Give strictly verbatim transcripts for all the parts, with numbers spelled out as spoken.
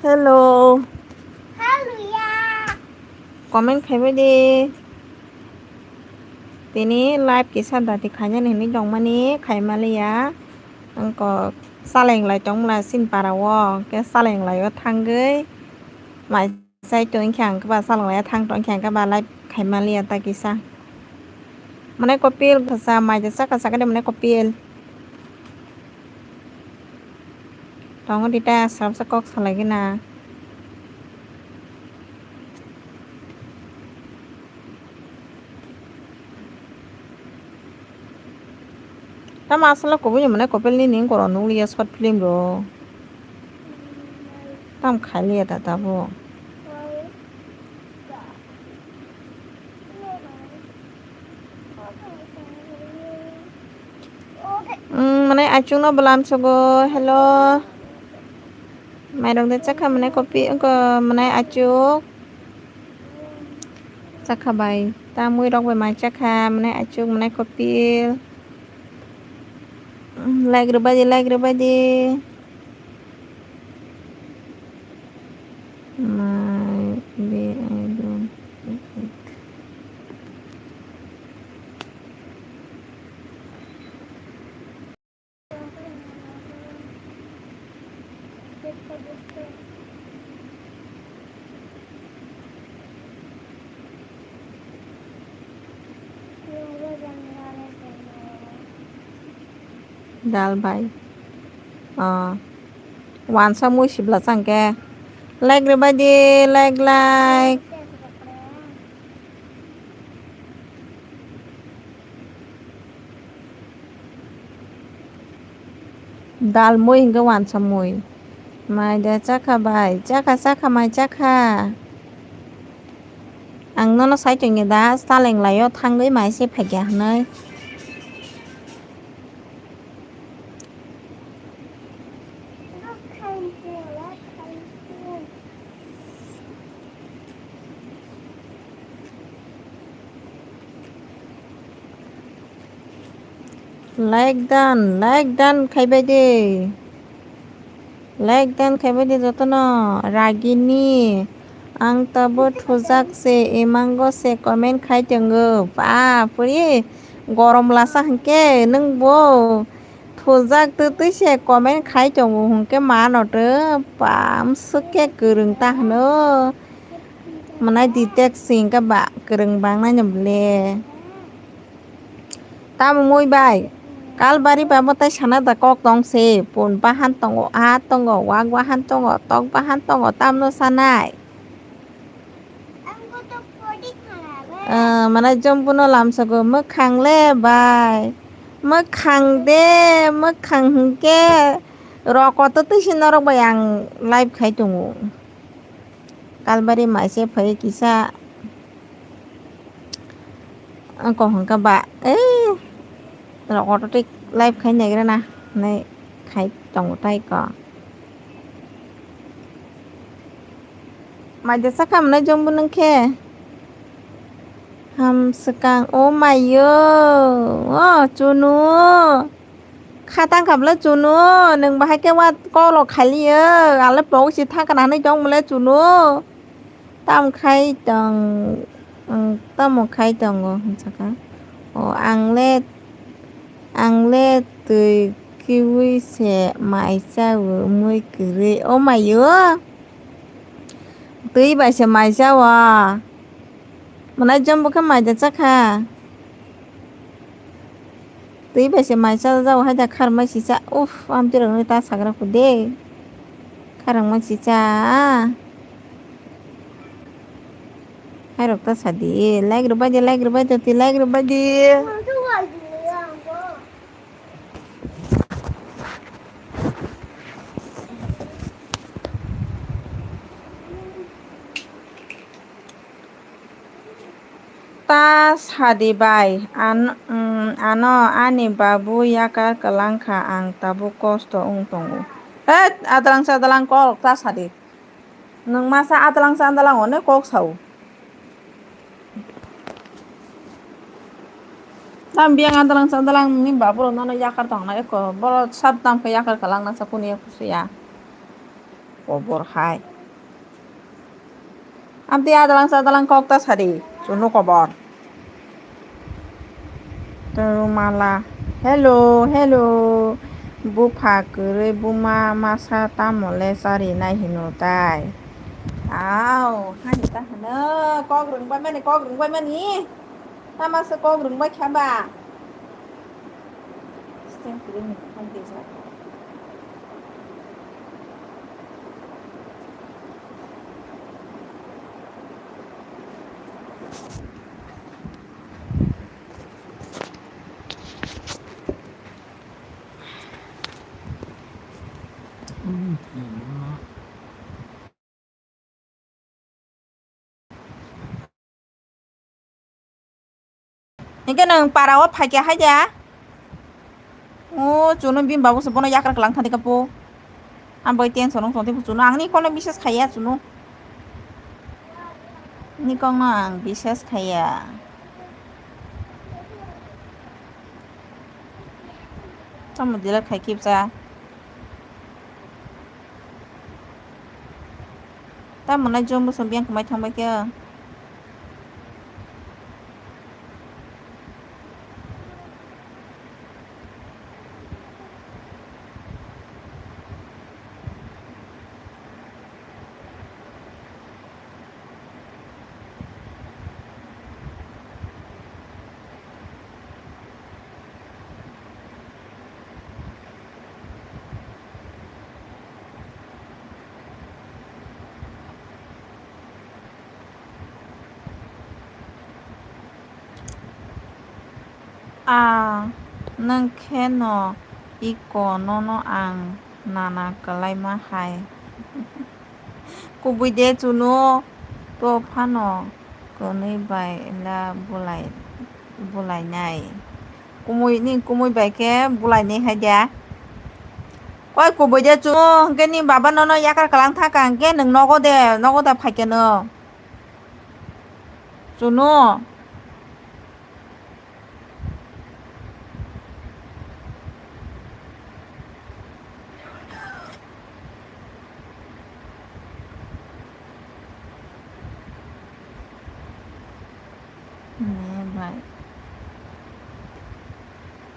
Hello. Hello, ya. Comment khaibai di. Tini live kisa dati khainani hinwi tongmani khaimaliya. Angkok saleng lai tongmla sin para o, ke saleng lai o thangwi mai sai tong khe ang khe ba saleng lai thang tong khe ang khe ba live khaimaliya ta kisa. Mane kopil kasa mai jesa kasa kade mane kopil. Tongo di ta sabsa kok salai gina. Tamo aswk no kubui ni mwnai kopil nini wngkor o nukliya short film rok. Tamo khailiya da tabuk. Mwnai achuk no bwlam sugo, hello. Mairok de chakha mwnai kopil wngkor mwnai achuk. Chakha bai. Tamwi rok bai mai chakha, mwnai achuk, mwnai kopil. Like rwbai di, like rwbai di. Mai be, I don't like. Dal bai. Ah. Wansa mui sibla chang ke. Like rwbai di, like, like. Dal mui hingke wansa mui. Mai de chakha bai, chakha, chakha mai chakha. Ang nono sai tongya da, saleng lai o thangwi mai se phaikya hwnwi. Like done, like done khaibai de. Like done khaibai de jotono. Ragini, ang tabo thujak se, emango se comment khai tongo. Ba, puri gorom lasa hwnkhe nwng bo. Thujak twtwi se comment khai tongo hwnkhe mano tw pam swkhe kwrwng ta hwno. Mwnai detect singkhe ba kwrwng bangnai no ble. Tamo mui bai. Kalbari ba mwtai sana da kok tong se. Pun bahan tongo, a tongo, wak bahan tongo, tok bahan tongo, tamno sanai. Ah, mane jombuno lamsogo mwkhang le bai. Mwkhang de, mwkhang hwnkhe roko to twi se norok bai ang live khai tongo. Kalbari mai se phai kisa. Ang kok hwnkha ba, ei, rok auto tik live khai naigra na, nai khai tongo tai ko. Mai de sakha mwnai jombo nung khe. Ham swkang o mai yo, o chunu. Kha tang kha bwle chunu, nwng bahai khe wa kok rok khaliyo, ale pok si thang kana hinwi tong bwle chunu. Tamo khai tong, ang tamo khai tongo, hwn sakha. O, ang le, ang le twi Kiwi se mai chawi mui kwrwi. O maio. Twi bai se mai chao. Mwnai jombo khe mai da chakha. Twi bai se mai cha jao hai da kharmai si cha. Uff, amtwi rok nw ta sagra khu de. Kharang mai si cha. Hai rok ta sa di. Like rw bai di, like rw bai di, like rw bai di. Ta sadi bai, an-, mm, ano ani babu yakar kwlangkha, ang tabuk kosto wng tongo. Het, adalang sadalang kok ta sadi. Nwng masa adalang sadalang one kok sao. Tam biyang adalang sadalang ni babu rok nono yakar tongna eko, boro sab tam khe yakar kwlangna sa kuni eko suya. Kobor hai. Amtwi adalang sadalang kok ta sadi, chunu kobor. Tei mala, hello, hello. Bupha kwrwi buma masa tamo le charinai hino tai? Au, hani ta hwno, kok rwngbai mani, kok rwngbai mani. Tama se kok rwngbai kha ba? Stand kwrwi ni hai tei sa. Hingke nwng para o phaikha hai da? O chunu bini babu se bono yakar kwlang thani kapo. Ang bai tension wng tong tei chunu ang ni kono bises khaiya chunu. Ni kok no ang bises khaiya. Tamo delete khai kipsa. Tamo na jom bwsong biyang kwmai thangbai khe. A, nwng khe no iko nono ang nana kwlaima hai. Kubui de chunu to phano kwnwi bai la bulai, bulainai. Kumui ni kumui bai khe bulainai hai de. Koi kubui de chunu hwnkhe ni baba nono yakar kwlang thaka hwnkhe nwng nogo de, nogo da phaikhe no. Chunu.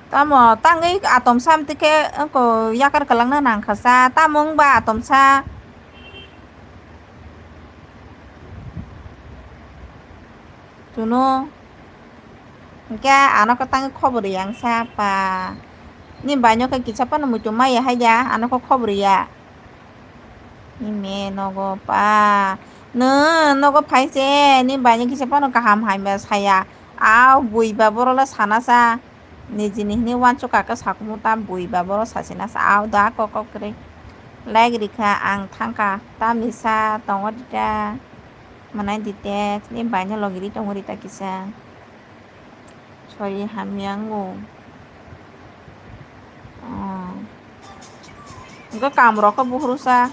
Tamo tangwi atom sam tikhe wngkho yakar kwlangna nangkha sa, tamo wngba atom sa. Chunu. Hingke ano khe tangwi khobor ya wngsa pa. Ni baino khe kisa phano muitu maya hai ya, ano khe khobor ya. Ime nogo pa. Nw, nogo phai se, ni baino kisa phano kaham hai ba saya. Au bui ba boro le sana sa. Nijini hini wansuk kaka sakumu ta bui ba boro sasina sa. Au da kok kok kwrwi. Like rikha ang thangkha. Tamni sa tongo dita. Mwnai dite, ni baino logi ri tongo rita kisa. Sori hamya wngo. Oh. Hingke kam rok khe buphuru sa.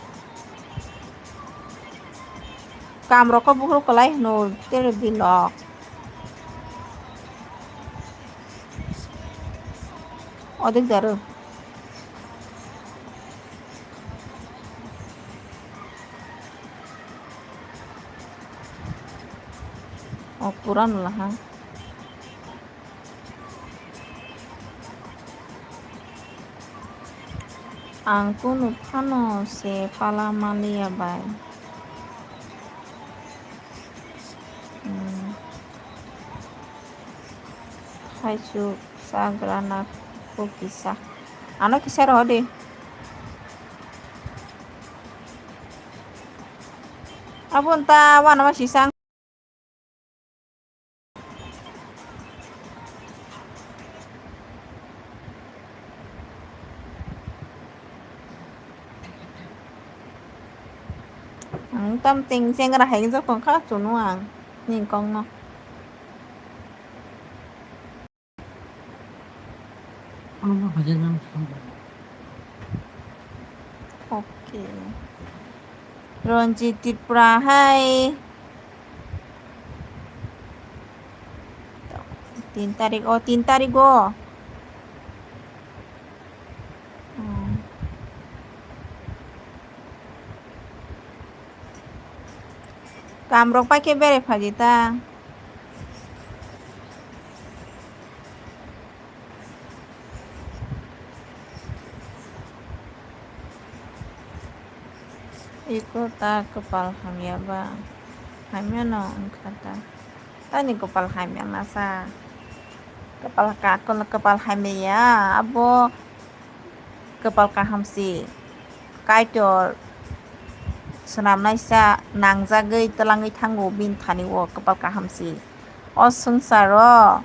Kam rok khe buphuru kwlai hwno tere bilok. Odik daro. O pura no laha. Ang kunu phano se pala manliya bai. Hmm. Thaichuk chagrana kok kisa. Ano kisa rohor di. Abo nta wanama sisang. Ang tam ting chengra hai jok tong kha chunu ang ni kong no. Okay. Ronjit Tripura hai. Tin tarik, oh, tin tarik o. Hmm. Kam rok pai khe bere phaidi ta. Iko ta kwpal hamya ba, hamya no wngkha ta. Tani kwpal hamya masa. Kwpal ka-, kwpal hamya ya, abo kwpal kaham si. Kaitor swnamnaisa nangjagwi twlangwi thango bini thani o kwpal kaham si. O swngcharo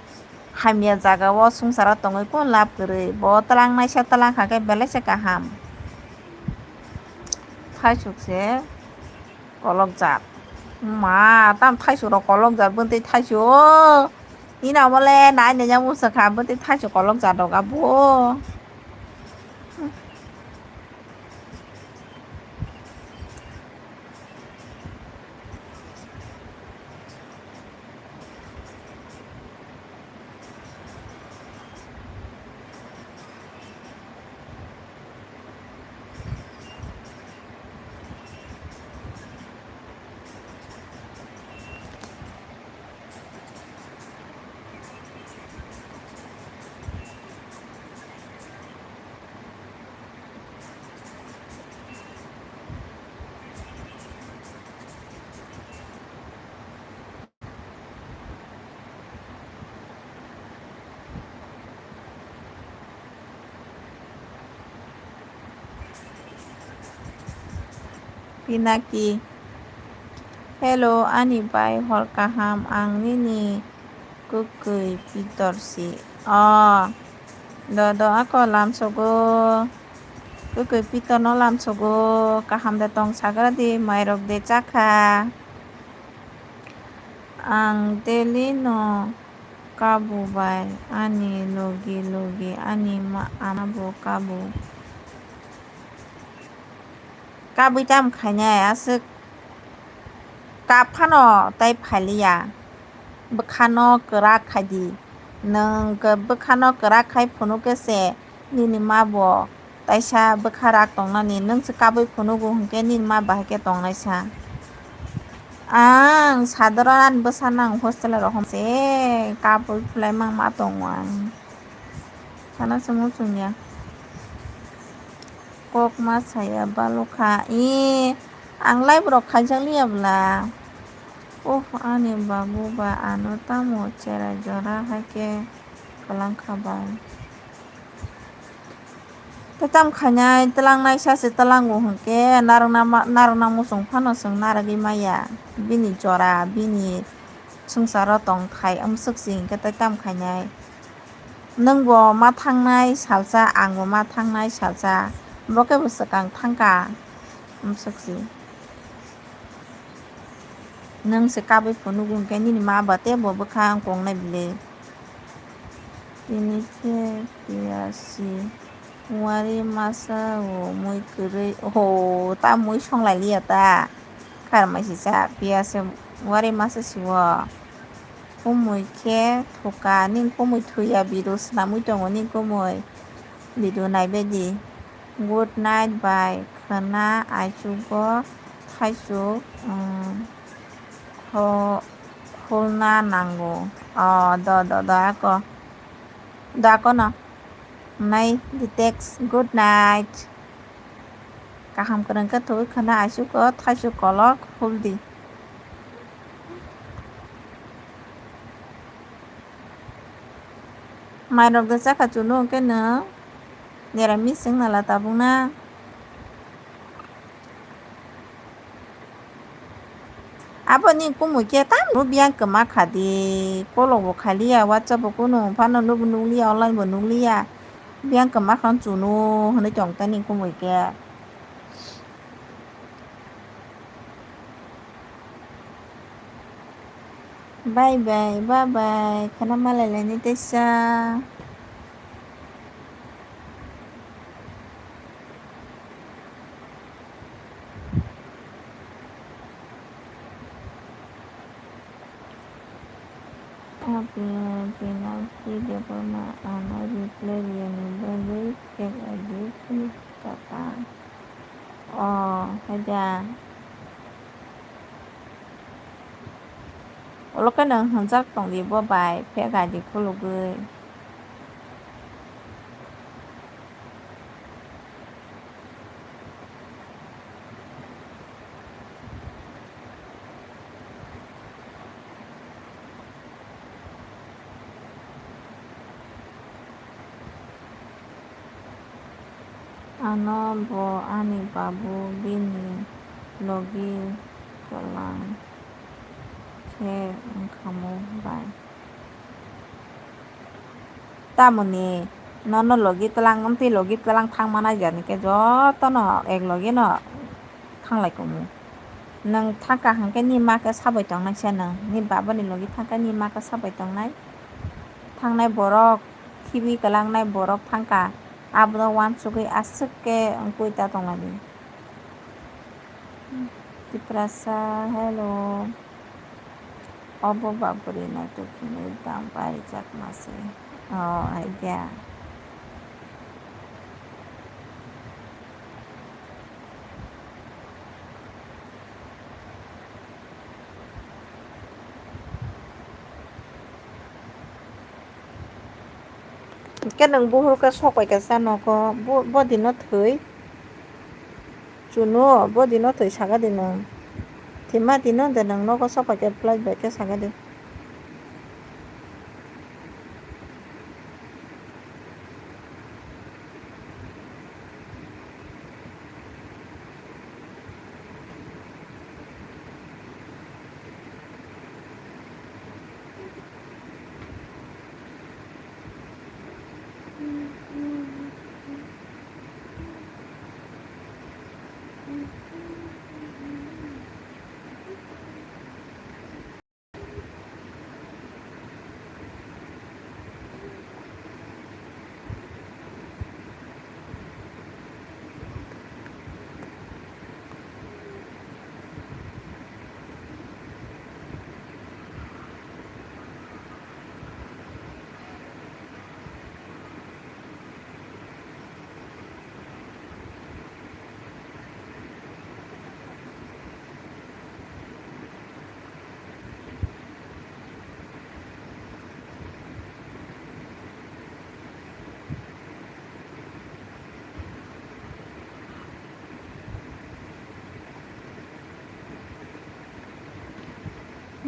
hamya jaga o swngcharo tongwi kunu lab kwrwi. Bo twlangnaisa twlang kha khe belai se kaham. Thaisuk se kolok jat. Ma, tam thaisuk rok kolok jat, bwntwi thaisuk. Ina bole nai nai yang musa kha, bwntwi thaisuk kolok jat rok abo. Pinaki. Hello, ani bai hor kaham, ang nini kwkwi pitor si. O, do do ako lamsogo. Kwkwi pitor no lamsogo. Kaham de tong sagra di, mairok de chakha. Ang daily no kabu bai ani logi logi ani ma ama bo kabu. Kabui tam khainai aswk kap phano tai phailiya. Bwkhano kwrak khaidi. Nwng bwkhano kwrak khai phunukhe se nini ma bo taisa bwkha rak tongnani, nwng se kabui phunugo hwnkhe nini ma bahai khe tongnaisa. Ang sadoro ani bwsa nang hostel rok hom se kabui phlai mang ma tongo ang. Sana se muchung ya. Kok ma saya balokha. E, ang live rok khaijak liya bwla. Oh, ani babu ba ano tamo cherai jora hai khe kwlang kha bai. Tei tam khainai twlang naisa se twlango hwnkhe narwkna ma-, narwkna muchung phano chwng narwgwi maya. Bini jora, bini swngcharo tongthai amswk se hwnkhe tei tam khainai. Nwng bo ma thangnai salsa, ang bo ma thangnai salsa. Bo khe bo swkang thangkha amswk se. Nwng se kabui phunugo hwnkhe nini ma ba tei bo bwkha wng kongnai bwle. Tini khe piyasi wari masa o mui kwrwi. Oho, ta mui songlai liya ta. Kharmai sisa piyasi wari masa siwo. Kumui khe thuka, nini kumui thuya video swnamwi tongo nini kumui. Video naibaidi. Good night bai khwna aichugo thaisuk, um, kho-, khulna nango. O, do, do, do, ako. Do, ako no. Nai, the text, good night. Kaham kwrwng khe thwi khwna aisuk o thaisuk kolok hul di. Mairok de chakha chunu hwnkhe nwng niramis wngna la tabukna. Aboni kumui khe tamo biyang kwma kha di, kolok bo khaliya, WhatsApp bo kunu phano nubo nukliya, online bo nukliya, biyang kwma kha chunu hwnwi tong tani kumui khe. Bye bye, bye bye, khana malai laini teisa. Penalty Debbarma ano replay riyani bagwi fake I D khuluk tata. O, haida. Ulo khe nwng hwnjak tongdi bo bai fake I D khulugwi. Ano bo ani babu bini logi kwlang khe wngkhamu bai. Tamoni nono logi twlang, amtwi logi twlang thangma nai jani khe jotono ek logi no thanglai kumu. Nwng thangkha hwnkhe ni ma khe sabai tongnai se nwng, ni babani logi thangkha ni ma khe sabai tongnai. Thangnai borok khibi kwlangnai borok thangkha, abono uansugwi aswk khe wngwi ta tonglaidi. Tiprasa, hello. Obo ba bwrwi naithok hinwi dam parijak ma se. O, idea. Hwnkhe nwng buhur khe sok bai kha sa nogo, bo, bo dino thwi. Chunu, bo dino thwi saka di nwng. Thima dino de nwng nogo sok bai khe flight bai khe saka di.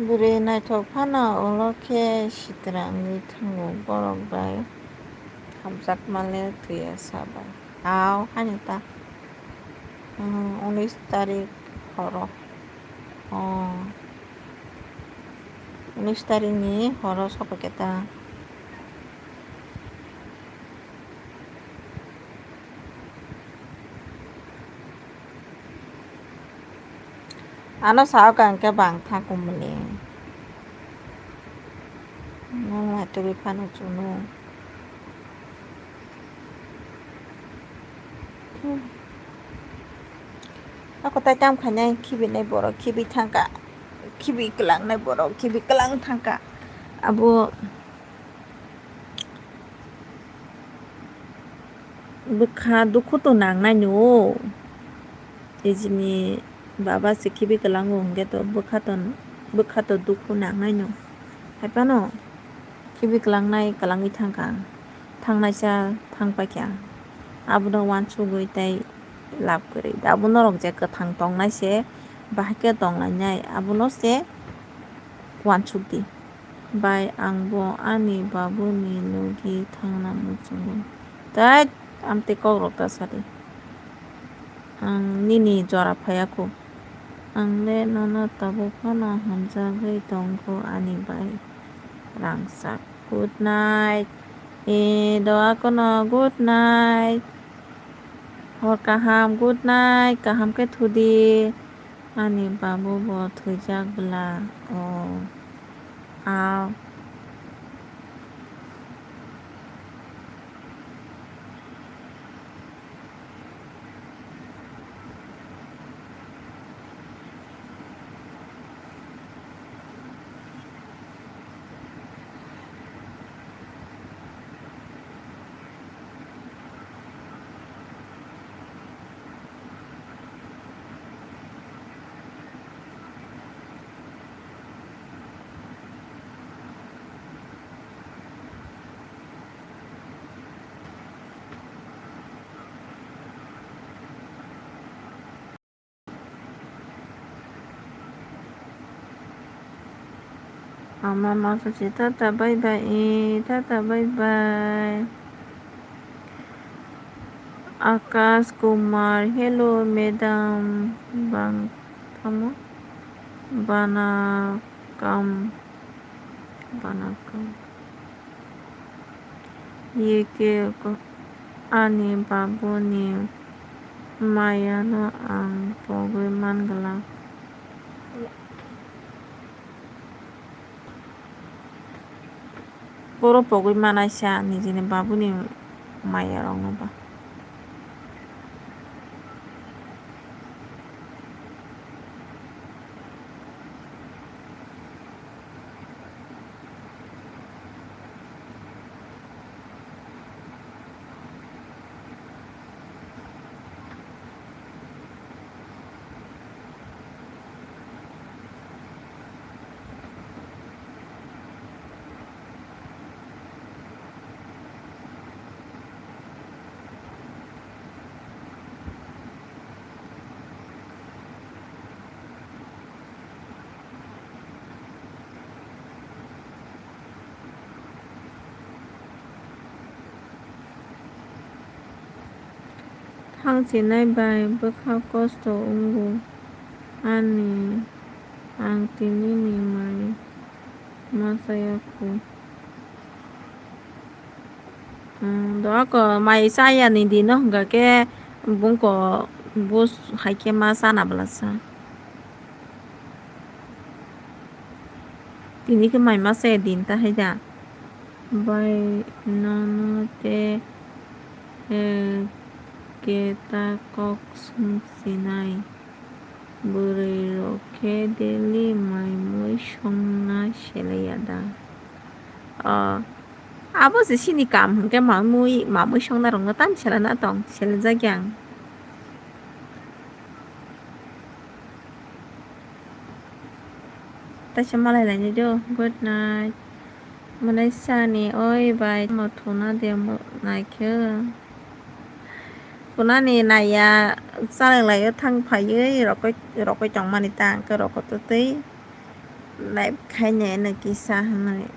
Bwrwi naithok phano ulo khe sitra wngwi thango, borok bai hamjakma le thwiya sa bai. Au, haino ta, hmm, unis tarik horo. Oh. Unis tarik ni horo sopai khe ta. Ano sao ka hwnkhe bang tha kumuni. Nwng naitugwi phano chunu. Ako tai tam khainai khibinai borok khibi thangka, khibi kwlangnai borok khibi kwlang thangka. Abo bwkha dukhu to nangnai no. Ejini baba se khibi kwlango hwnkhe to bwkha to, bwkha to dukhu nangnai no. Haiphano khibi kwlangnai kwlangwi thangkha, thangnaisa thangpaikha. Abono uansugwi tei lab kwrwi. Abo norok je kwthang tongnai se, bahai khe tonglainai, abono se uansuk di. Bai, ang bo ani babuni logi thangna muchungo. Tait, amtwi kokrok ta sadi. Ang nini jora phaiya kho. Ang le nono tabuk phano hamjagwi tongo ani bai rangchak. Good night. E, doa kono good night. Hor kaham, good night. Kaham khe thudi. Ani babu bo thwijak bwla. O. Ao. Ama masa si tata bye bye, eh, tata bye bye. Akash Kumar, hello madam, bang tamo? Banakam, banakam. Ye ke ko-, ani babuni mayano ang pogwi man glak. Boro pogwi manaisa nijini babuni maya rokno ba. Thang chinai bai bwkha kosto wngo ani, ang tini ni mai ma chaya kho. Doa ko mai chaya ni din no hwnkha khe bungko bus hai khe ma chana bwlasa. Tini khe mai ma chaya din ta hai da. Bai nono te, eh, keta kok sung sinai. Bwrwi rok khe daily mai mui songna selai ya da. O, abo se sini kam hwnkhe mamui, mamui songna rokno tam selana tong, selajak yang. Taisa malai lainai do. Good night. Mwnai sani oi bai mo thuna de mo naikhe. Thunani naiya, chaleng laio thang phaiwi rokoi, rokoi tongmani ta hwnkhe rokoi twtwi live khainai no kisa hwnwi.